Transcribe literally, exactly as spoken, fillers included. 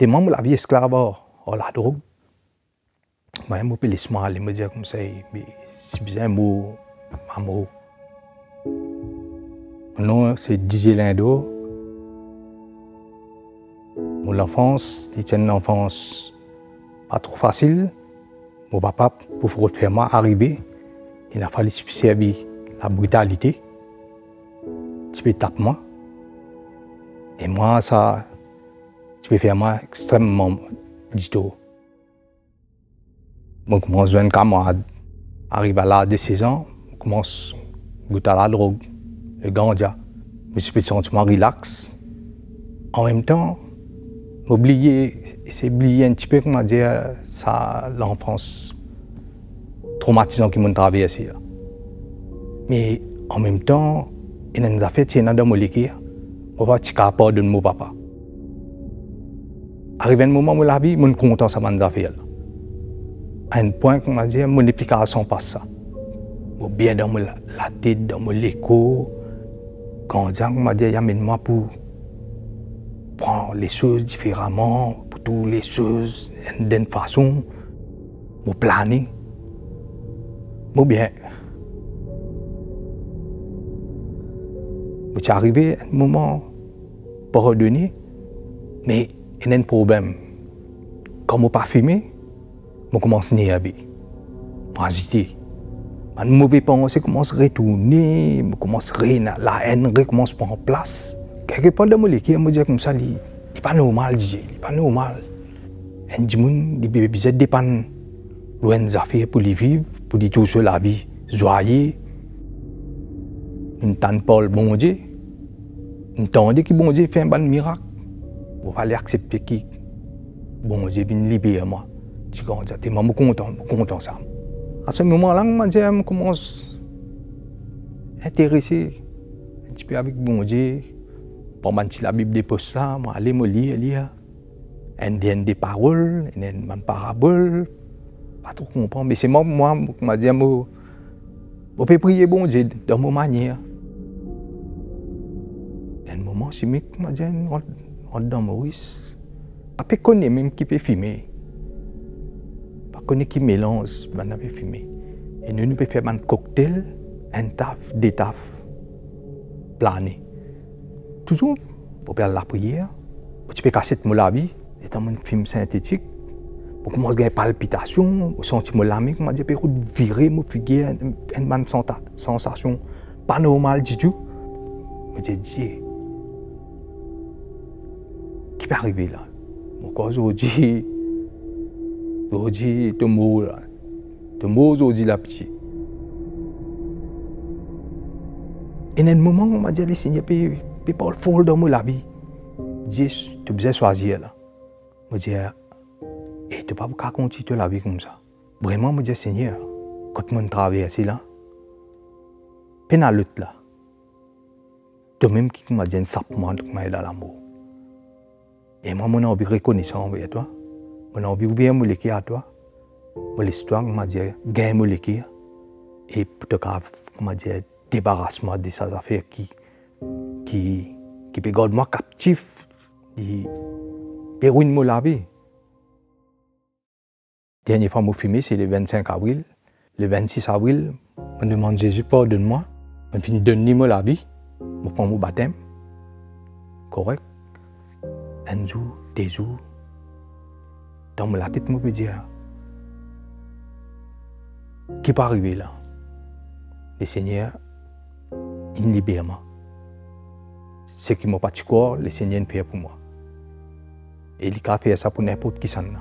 Telman mo lavi esklav ar, ar ladrog, mwa, mo pe les mwa ale, mo dir koumsa, e, me si bizin mor, mo mor. Mo nom se Didier Lindor. Mo lanfans, li ti enn lanfans pa tro fasil. Mo papa, pou rod fer mwa arive, ena fali ti pe servi labritalite, ti pe tap mwa. E mwa, sa ti pe fer mwa extreman ditor. Mo koumans zwenn kamrad. Ariv a laz de sez an, mo koumans gout a ladrog, le ganja. Mo ti pe santi mwa relax. Anmemtan, mo bliye, esey bliye enn tipe, kouma dir, sa lanfans tromatizan ki mo'nn traverse la. Me anmemtan, ena enn zafer ti ena dan mo leker, mo pa ti kapav pardonn mo papa. Ariv enn moman mo lavi, mo'nn kontan sa bann zafer la. A enn pwin, kouma dir, mo nepli kapav sanpas sa. Mo bien dan mo la-, latet, dan mo lekor. Ganja, kouma dir, li amenn mwa pou pran lesoz diferaman, pou trouv lesoz enn, enn fason. Mo plane. Mo bien. Mo ti arive enn moman pardone, me ena enn problem. Kan mo pa fime, mo koumans nerve, mo azite. Bann move panse koumans retourne, mo koumans re-, laenn rekoumans pran plas. Kelkepar dan mo leker, mo dir koumsa, li, li pa normal, Didier, li pa normal. Enn dimoun, li be-, bizin depann lor enn zafer pou li viv, pou li trouv so lavi zwaye. Mo'nn tann parol Bondie, mo'nn tande ki Bondie fer bann mirak. Mo fale aksepte ki Bondie vinn liber mwa. Ti gagn sa, telman mo kontan, mo kontan sa. A se moman la, mo dir, mo koumans interese enn tipe avek Bondie. Pran bann ti Labib de pos la, mo ale, mo lir, lir. Enn de, enn de parol, enn, enn bann parabol, pa tro konpran, me se mwa, mwa, kouma dir, mo, mo pe priye Bondie dan mo manier. Enn moman, sime, kouma dir, rant, rant dan Moris, pa pe kone mem ki pe fime, pa kone ki melanz bann la pe fime. E nou, nou pe fer bann koktel, enn taf, de taf, plane. Touzour, mo pe al lapriyer, mo ti pe kasiet mo lavi, letan mo'nn fim sintetik, mo koumans gagn palpitasion, mo santi mo lame, kouma dir, pe rod vire mo figir, enn, enn bann santa-, sansasion pa normal ditou. Mo dir, Didier, ki pe arive la? Mo krwar zordi, zordi to mor la. To mor zordi la, piti. Ena enn moman, mo dir, Lesegner pe, pe parl for dan mo lavi. Didier, to bizin swazir la. Mo dir, e to pa pou kapav kontign to lavi koumsa. Vreman, mo dir, Segner, kot mo'nn traverse la, pena lot la. Tomem ki, kouma dir, sap mwa, kouma dir, dan lamor. E mwa, mo'nn anvi rekonesan anver twa. Mo'nn anvi ouver mo leker a twa. Mo les twa, kouma dir, gagn mo leker. E pou to kapav, kouma dir, debaras mwa de sa zafer ki, ki, ki pe gard mwa kaptif, ki pe rwinn mo lavi. Dernie fwa mo fime, se le vennsink avril. Le vennsis avril, mo demann Zezi pardonn mwa. Mo finn donn li mo lavi. Mo pran mo batem. Korek. Enn zour, de zour. Dan mo latet, mo pe dir, ki pou arive la? Lesegner inn liber mwa. Seki mo pa ti krwar, Lesegner inn fer pou mwa. E li kapav fer sa pou ninport kisannla.